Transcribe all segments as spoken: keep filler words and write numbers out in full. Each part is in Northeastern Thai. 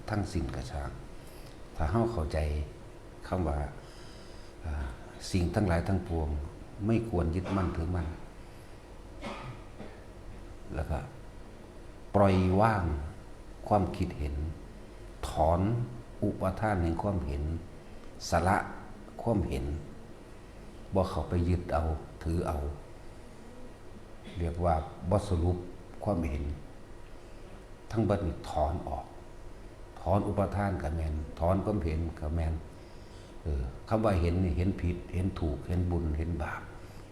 ทั้งสิ้นก็ช่าง ถ้าเฮาเข้าใจคำว่า อ่า สิ่งทั้งหลายทั้งปวง ไม่ควรยึดมั่นถือมั่น แล้วก็ปล่อยวางความคิดเห็น ถอนอุปาทานแห่งความเห็น สละความเห็น บ่เข้าไปยึดเอาถือเอา เรียกว่าบ่สรุปความเห็น ทั้งเบิดนี่ถอนออก ถอนอุปาทานก็แม่น ถอนความเห็นก็แม่น เออ คำว่าเห็นนี่เห็นผิด เห็นถูก เห็นบุญ เห็นบาป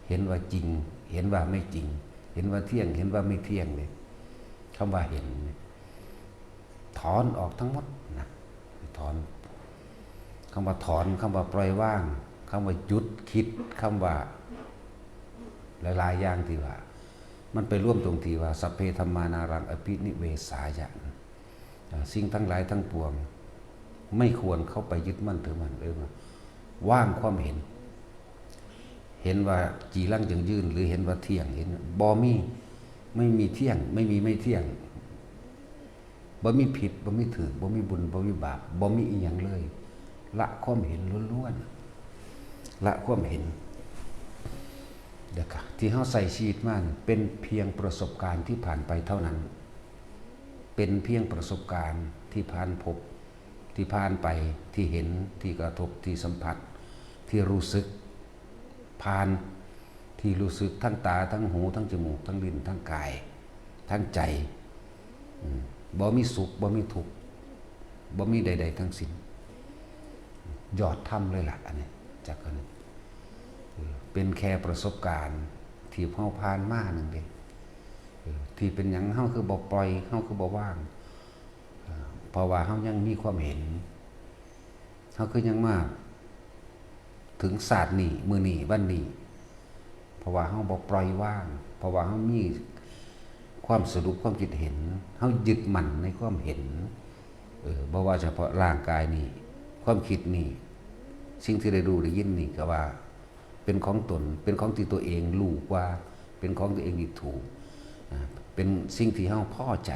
เห็นว่าจริง เห็นว่าไม่จริง เห็นว่าเที่ยง เห็นว่าไม่เที่ยงเนี่ย คำว่าเห็นเนี่ย ถอนออกทั้งหมดนะ ถอน คำว่าถอน คำว่าปล่อยวาง คำว่าหยุดคิด คำว่าหลายๆอย่างที่ว่า มันไปรวมตรงที่ว่า สัพเพธัมมานารังอภินิเวสายะ อ่า สิ่งทั้งหลายทั้งปวง ไม่ควรเข้าไปยึดมั่นถือมั่น เรียกว่าว่างความเห็น เห็นว่าจีรังยังยืน หรือเห็นว่าเที่ยง เห็นบ่มี ไม่มีเที่ยง ไม่มีไม่เที่ยง บ่มีผิด บ่มีถูก บ่มีบุญ บ่มีบาป บ่มีอีหยังเลย ละความเห็นล้วนๆ ละความเห็น เด้อค่ะ ที่เฮาใช้ชีวิตมานี่เป็นเพียงประสบการณ์ที่ผ่านไปเท่านั้น เป็นเพียงประสบการณ์ที่ผ่านพบ ที่ผ่านไป ที่เห็น ที่กระทบ ที่สัมผัส ที่รู้สึก ผ่าน ที่รู้สึกทั้งตา ทั้งหู ทั้งจมูก ทั้งลิ้น ทั้งกาย ทั้งใจ อืม บ่มีสุข บ่มีทุกข์ บ่มีใดๆทั้งสิ้น ยอดธรรมเลยล่ะ อันนี้ จักอันนี้ เออ เป็นแค่ประสบการณ์ที่เฮาผ่านมานั่นเด้ เออ ที่เป็นหยังเฮาคือบ่ปล่อย เฮาคือบ่วาง เออ เพราะว่าเฮายังมีความเห็น เฮาคือยังมาถึงชาตินี้ มื้อนี้ วันนี้ เพราะว่าเฮาบ่ปล่อยวาง เพราะว่าเฮามีความสรุปความคิดเห็น เฮายึดมั่นในความเห็น เออ บ่ว่าเฉพาะร่างกายนี้ ความคิดนี้ สิ่งที่ได้รู้ได้ยินนี่ก็ว่าเป็นของตน เป็นของที่ตัวเองรู้กว่า เป็นของตัวเองที่ถูก อ่า เป็นสิ่งที่เฮาพอใจ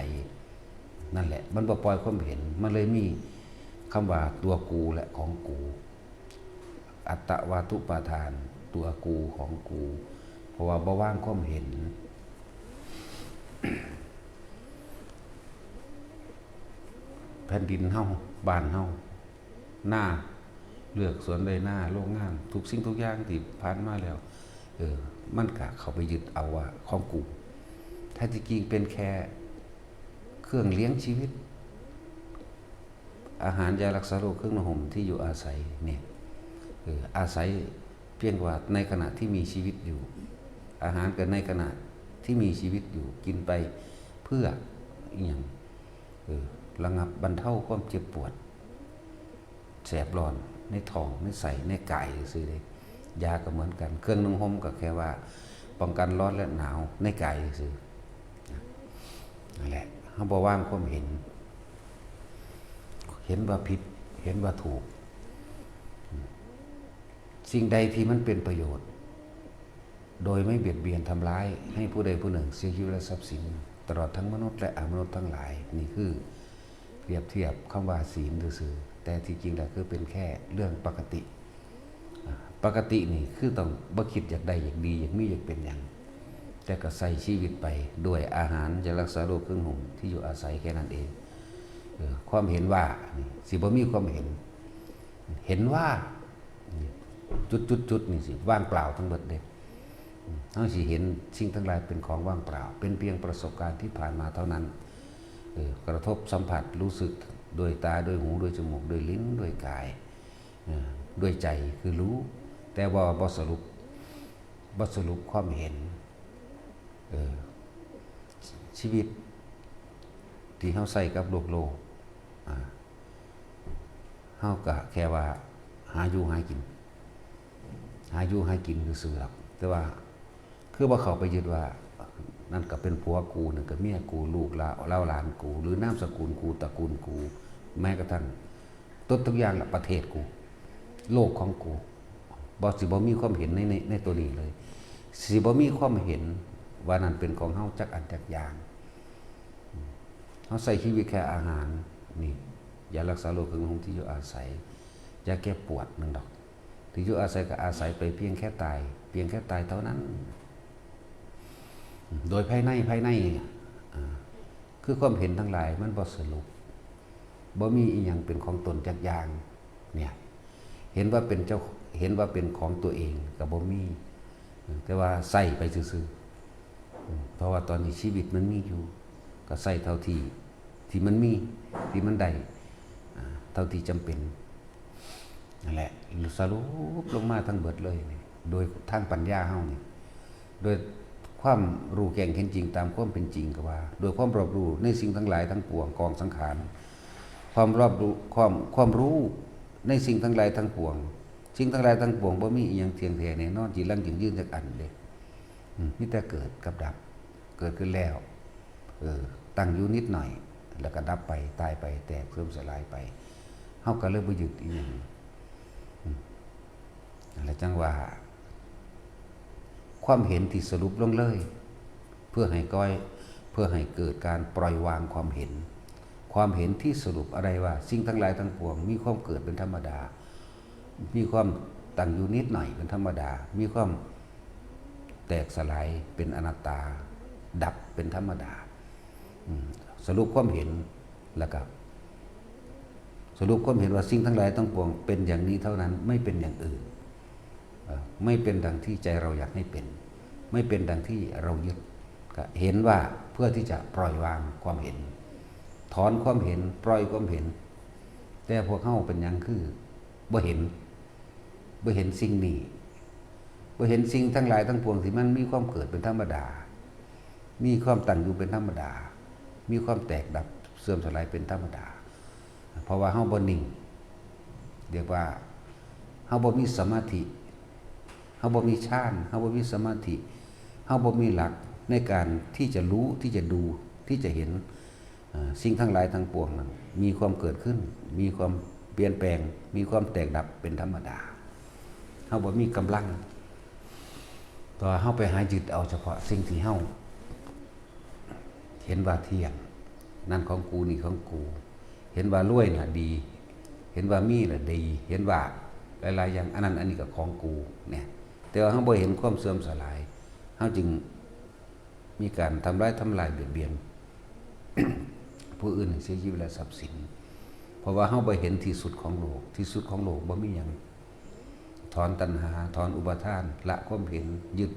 นั่นแหละ มันบ่ปล่อยความเห็น มันเลยมีคำว่าตัวกูและของกู อัตตวาทุปาทาน ตัวกูของกู เพราะว่าบ่วางความเห็น แผ่นดินเฮา บ้านเฮา นา เฮือนสวนไร่นา โรงงาน ทุกสิ่งทุกอย่างที่ผ่านมาแล้ว เออ มันก็เข้าไปยึดเอาว่าของกู แท้ที่จริงเป็นแค่เครื่องเลี้ยงชีวิต อาหาร ยารักษาโรค เครื่องนุ่งห่ม ที่อยู่อาศัยเนี่ย เออ อาศัยเพียงว่าในขณะที่มีชีวิตอยู่ อาหารก็ในขณะที่มีชีวิตอยู่ กินไปเพื่ออิหยัง เออ ระงับบรรเทาความเจ็บปวด แสบร้อนในท้อง ในไส้ ในกายซื่อๆเด้ ยาก็เหมือนกัน เครื่องนุ่งห่มก็แค่ว่าป้องกันร้อนและหนาวในกายซื่อๆ นั่นแหละ เฮาบ่วางความเห็น เห็นว่าผิด เห็นว่าถูก สิ่งใดที่มันเป็นประโยชน์ โดยไม่เบียดเบียนทำร้ายให้ผู้ใดผู้หนึ่งเสียชีวิตและทรัพย์สิน ตลอดทั้งมนุษย์และอมนุษย์ทั้งหลาย นี่คือเปรียบเทียบคำว่าศีลซื่อๆ แต่ที่จริงแล้วคือเป็นแค่เรื่องปกติ อ่า ปกตินี่คือต้องบ่คิดอยากได้อยากดีอยากมีอยากเป็นหยัง แต่ก็ใช้ชีวิตไปด้วยอาหาร ยารักษาโรค เครื่องนุ่งห่ม ที่อยู่อาศัยแค่นั้นเอง เออ ความเห็นว่านี่สิบ่มีความเห็น เห็นว่า จุดจุดจุดนี่สิว่างเปล่าทั้งหมดเด้ เฮาสิเห็นสิ่งทั้งหลายเป็นของว่างเปล่า เป็นเพียงประสบการณ์ที่ผ่านมาเท่านั้น เออ กระทบสัมผัสรู้สึกด้วยตา ด้วยหู ด้วยจมูก ด้วยลิ้น ด้วยกาย เออ ด้วยใจคือรู้ แต่ว่าบ่สรุป บ่สรุปความเห็น เออ ชีวิตที่เฮาใช้กับโลกโลก อ่า เฮาก็แค่ว่าหาอยู่หากิน หาอยู่หากินซื่อๆหรอก แต่ว่าคือบ่เข้าไปยึดว่า นั่นก็เป็นผัวกู นั่นก็เมียกู ลูกหลาน เหล่าหลานกู หรือนามสกุลกู ตระกูลกู แม้กระทั่ง ทุกๆอย่างละ ประเทศกู โลกของกู บ่ สิบ่มีความเห็นใน ใน ในตัวนี้เลย สิบ่มีความเห็นว่านั่นเป็นของเฮาจักอันจักอย่าง เฮาใช้ชีวิตแค่อาหารนี่ ยารักษาโรคคือของที่อยู่อาศัย ยาแก้ปวดนั่นดอก ที่อยู่อาศัยก็อาศัยไปเพียงแค่ตาย เพียงแค่ตายเท่านั้น โดยภายใน ภายใน อ่า คือความเห็นทั้งหลายมันบ่สรุป บ่มีอีหยังเป็นของตนจักอย่าง เนี่ย เห็นว่าเป็นเจ้า เห็นว่าเป็นของตัวเองก็บ่มี แต่ว่าใส่ไปซื่อๆ เพราะว่าตอนนี้ชีวิตมันมีอยู่ ก็ใส่เท่าที่ ที่มันมี ที่มันได้ อ่า เท่าที่จำเป็น นั่นแหละ สรุปลงมาทั้งเบิดเลยนี่ โดยทางปัญญาเฮานี่ โดยความรู้แจ้งเห็นจริงตามความเป็นจริงก็ว่า โดยความรอบรู้ในสิ่งทั้งหลายทั้งปวง กองสังขาร ความรอบรู้ ความ ความรู้ในสิ่งทั้งหลายทั้งปวง สิ่งทั้งหลายทั้งปวงบ่มีอีหยังเที่ยงแท้แน่นอน จีรังยั่งยืนจักอันเด้ อืม มีแต่เกิดกับดับ เกิดขึ้นแล้ว เออ ตั้งอยู่นิดหน่อย แล้วก็ดับไป ตายไป แตก เสื่อมสลายไป เฮาก็เลยบ่ยึดอีหยัง อืม นั่นแหละจังว่า ความเห็นที่สรุปลงเลย เพื่อให้ก้อย เพื่อให้เกิดการปล่อยวางความเห็น ความเห็นที่สรุปอะไรว่า สิ่งทั้งหลายทั้งปวงมีความเกิดเป็นธรรมดา มีความตั้งอยู่นิดหน่อยเป็นธรรมดา มีความแตกสลายเป็นอนัตตา ดับเป็นธรรมดา อืม สรุปความเห็น แล้วก็ สรุปความเห็นว่าสิ่งทั้งหลายทั้งปวงเป็นอย่างนี้เท่านั้น ไม่เป็นอย่างอื่น เอ่อ ไม่เป็นดังที่ใจเราอยากให้เป็น ไม่เป็นดังที่เรายึด ก็เห็นว่าเพื่อที่จะปล่อยวางความเห็น ถอนความเห็น ปล่อยความเห็น แต่พวกเฮาเป็นหยังคือบ่เห็น บ่เห็นสิ่งนี้ บ่เห็นสิ่งทั้งหลายทั้งปวงที่มันมีความเกิดเป็นธรรมดา มีความตั้งอยู่เป็นธรรมดา มีความแตกดับเสื่อมสลายเป็นธรรมดา เพราะว่าเฮาบ่นิ่ง เรียกว่าเฮาบ่มีสมาธิ เฮาบ่มีฌาน เฮาบ่มีสมาธิ เฮาบ่มีหลักในการที่จะรู้ ที่จะดู ที่จะเห็น เอ่อ สิ่งทั้งหลายทั้งปวงนั้นมีความเกิดขึ้น มีความเปลี่ยนแปลง มีความแตกดับเป็นธรรมดา เฮาบ่มีกำลัง แต่ว่าเฮาไปหายึดเอาเฉพาะสิ่งที่เฮาเห็นว่าเที่ยง นั่นของกู นี่ของกู เห็นว่ารวยน่ะดี เห็นว่ามีน่ะดี เห็นว่าหลายๆอย่าง อันนั้นอันนี้ก็ของกู เนี่ย แต่ว่าเฮาบ่เห็นความเสื่อมสลาย เฮาจึงมีการทำร้าย ทำลาย เบียดเบียน ผู้อื่นให้เสียชีวิตและทรัพย์สิน เพราะว่าเฮาบ่เห็นที่สุดของโลก ที่สุดของโลกบ่มีหยัง ถอนตัณหา ถอนอุปาทาน ละความเห็น ยึด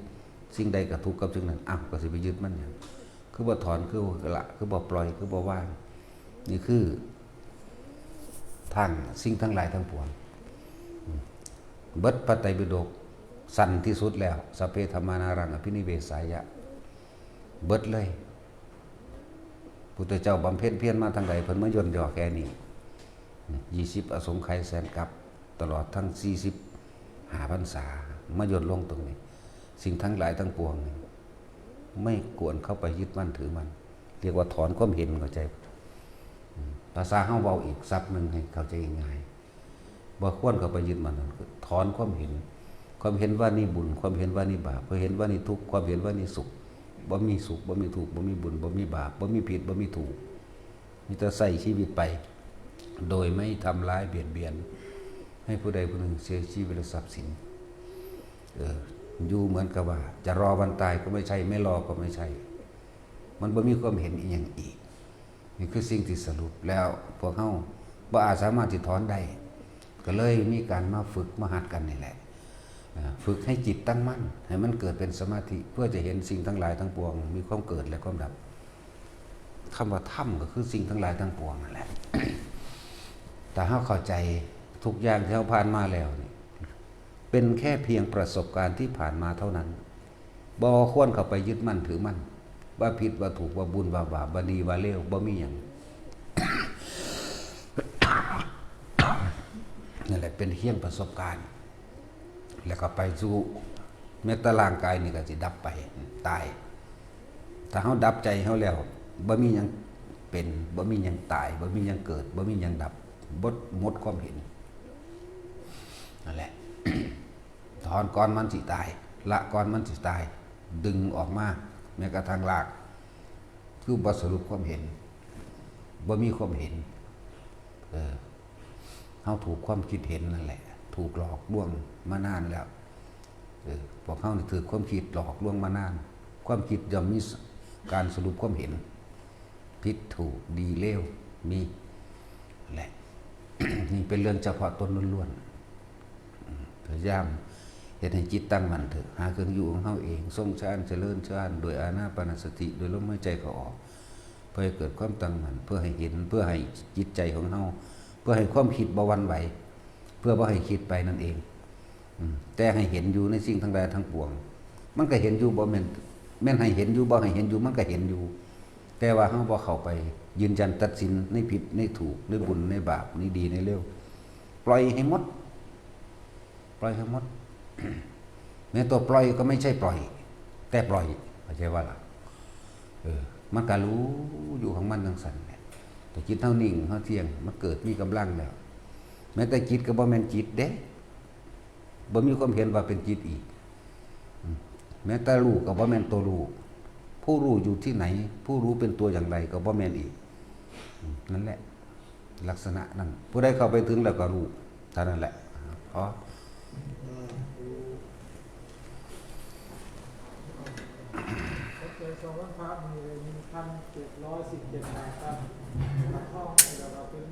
สิ่งใดก็ทุกข์กับสิ่งนั้น อ้าว ก็สิไปยึดมันหยัง คือบ่ถอน คือบ่ละ คือบ่ปล่อย คือบ่วาง นี่คือทางสิ่งทั้งหลายทั้งปวง อืม เบิดพระไตรปิฎก สั้นที่สุดแล้ว สัพเพธัมมานารังอภินิเวสายะ เบิดเลย พุทธเจ้าบำเพ็ญเพียรมาทางใด เพิ่นมาย่นย่อแค่นี้ ยี่สิบอสงไขยแสนกัป ตลอดทั้งสี่สิบห้าพรรษา มาย่นลงตรงนี้ สิ่งทั้งหลายทั้งปวง ไม่ควรเข้าไปยึดมั่นถือมั่น เรียกว่าถอนความเห็น เข้าใจ อืม ภาษาเฮาเว้าอีกศัพท์หนึ่งให้เข้าใจง่าย บ่ควรเข้าไปยึดมั่น คือถอนความเห็น ความเห็นว่านี่บุญ ความเห็นว่านี่บาป ความเห็นว่านี่ทุกข์ ความเห็นว่านี่สุข บ่มีสุข บ่มีทุกข์ บ่มีบุญ บ่มีบาป บ่มีผิด บ่มีถูก มีแต่ใช้ชีวิตไป โดยไม่ทำร้ายเบียดเบียน ให้ผู้ใดผู้หนึ่งเสียชีวิตและทรัพย์สิน เออ อยู่เหมือนกับว่า จะรอวันตายก็ไม่ใช่ ไม่รอก็ไม่ใช่ มันบ่มีความเห็นอีหยังอีก นี่คือสิ่งที่สรุปแล้ว พวกเฮาบ่อาจสามารถที่ถอนได้ ก็เลยมีการมาฝึกมาหัดกันนี่แหละ อ่า ฝึกให้จิตตั้งมั่น ให้มันเกิดเป็นสมาธิ เพื่อจะเห็นสิ่งทั้งหลายทั้งปวง มีความเกิดและความดับ คำว่าธรรมก็คือสิ่งทั้งหลายทั้งปวงนั่นแหละ ถ้าเฮาเข้าใจทุกอย่างที่เฮาผ่านมาแล้วนี่ เป็นแค่เพียงประสบการณ์ที่ผ่านมาเท่านั้น บ่ควรเข้าไปยึดมั่นถือมั่น ว่าผิดว่าถูก ว่าบุญว่าบาป ว่าดีว่าเลว บ่มีหยัง นั่นแหละเป็นเพียงประสบการณ์ แล้วก็ไปสู่เมตตาร่างกายนี่ก็สิดับไป ตาย ถ้าเฮาดับใจเฮาแล้ว บ่มีหยังเป็น บ่มีหยังตาย บ่มีหยังเกิด บ่มีหยังดับ บ่หมดความเห็น นั่นแหละ ถอนก่อนมันสิตาย ละก่อนมันสิตาย ดึงออกมา แม้กระทั่งราก คือบ่สรุปความเห็น บ่มีความเห็น เออ เฮาถูกความคิดเห็นนั่นแหละ ถูกหลอกลวงมานานแล้ว เออ พวกเฮานี่ถูกความคิดหลอกลวงมานาน ความคิดย่อมมีการสรุปความเห็น ผิดถูกดีเลว มีแหละ นี่เป็นเรื่องเฉพาะตนล้วนๆ อืม พยายามเฮ็ดให้จิตตั้งมั่นเถอะ หาเครื่องอยู่ของเฮาเอง ทรงฌาน เจริญฌาน โดยอานาปานสติ โดยลมหายใจเข้าออก เพื่อให้เกิดความตั้งมั่น เพื่อให้เห็น เพื่อให้จิตใจของเฮา เพื่อให้ความคิดบ่หวั่นไหว เพื่อบ่ให้คิดไปนั่นเอง อืม แต่ให้เห็นอยู่ในสิ่งทั้งหลายทั้งปวง มันก็เห็นอยู่ บ่แม่น แม่นให้เห็นอยู่ บ่ให้เห็นอยู่ มันก็เห็นอยู่ แต่ว่าเฮาบ่เข้าไปยืนยันตัดสินในผิดในถูก ในบุญในบาป ในดีในเลว ปล่อยให้หมด ปล่อยให้หมด แม้ตัวปล่อยก็ไม่ใช่ปล่อย แต่ปล่อย เข้าใจว่าล่ะ เออ มันก็รู้อยู่ของมันจั่งซั้นแหละ แต่จิตเฮานิ่ง เฮาเที่ยง มันเกิดมีกำลังแล้ว แม้แต่จิตก็บ่แม่นจิตเด้ บ่มีความเห็นว่าเป็นจิตอีก อืม แม้แต่รู้ก็บ่แม่นตัวรู้ ผู้รู้อยู่ที่ไหน ผู้รู้เป็นตัวอย่างไรก็บ่แม่นอีก อืม นั่นแหละ ลักษณะนั้น ผู้ใดเข้าไปถึงแล้วก็รู้ เท่านั้นแหละ อ๋อ เกิดสองพันพระมีเลยมีพันเจ็ดร้อยสิบเจ็ดบาทครับ หลักห้องเดียวกับเป็น